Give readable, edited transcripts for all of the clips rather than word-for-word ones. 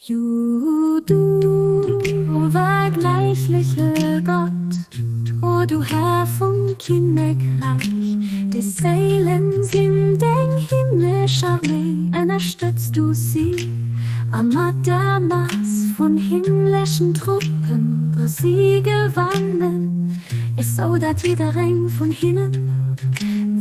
Ju, du unvergleichliche Gott, o du Herr vum Kinnekreich, déi Séilen sinn deng himmlesch Arméi, ënnerstëtz du si, a mat der Mass vun himmleschen Truppen der si gewannen, esou dat jiddereng vun hinnen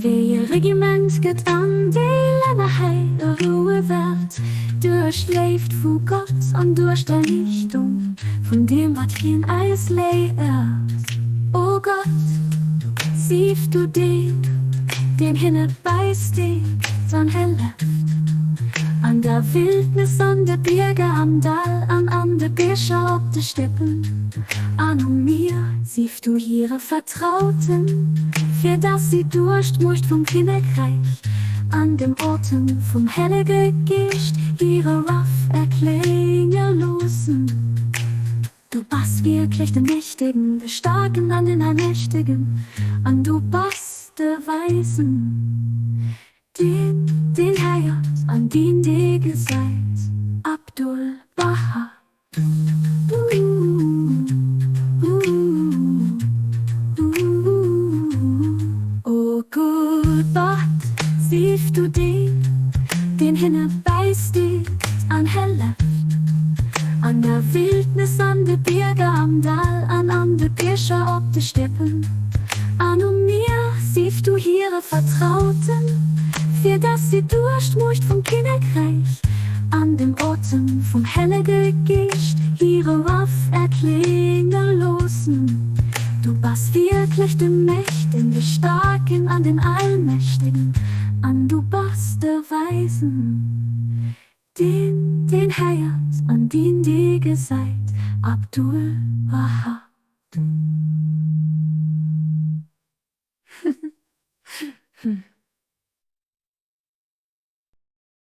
wéi e Regiment gëtt an déi Länner hei roue wäert, duerch d'Léift vu Gott an duerch d'Erliichtung vun deem wat hien eis léiert. O Gott, sief du deen, deen hinne bäisteet an hëlleft an der Wildnis, an de Bierger, am Dall an an de Bierger, op de Steppen an um Mier. Sief du hire Vertrauten, fir dass si duerch d'Muecht vum Kinnekräich an dem Otem vum Hellege Geescht hire Ruff erklénge loossen. Du bass wierklech de Mächtegen, de Staarken an den Allmächtegen, an du bass de Weisen, deen deen héiert an deen dee gesäit. Abdu'l-Bahá. O gutt Gott, sief du deen, deen hinne bäisteet an hëlleft an der Wildnis, an de Bierger, am Dall an an de Bierger, op de Steppen an um Mier. Sief du hire Vertrauten, fir dass si duerch d'Muecht vum Kinnekräich an dem Otem vum Hellege Geescht hire Ruff erklénge loossen. Du bass wierklech de Mächten, de Staarken an den Allmächtegen, an du bass de Weisen, deen, deen héiert an deen, dee gesäit. Abdu'l-Bahá.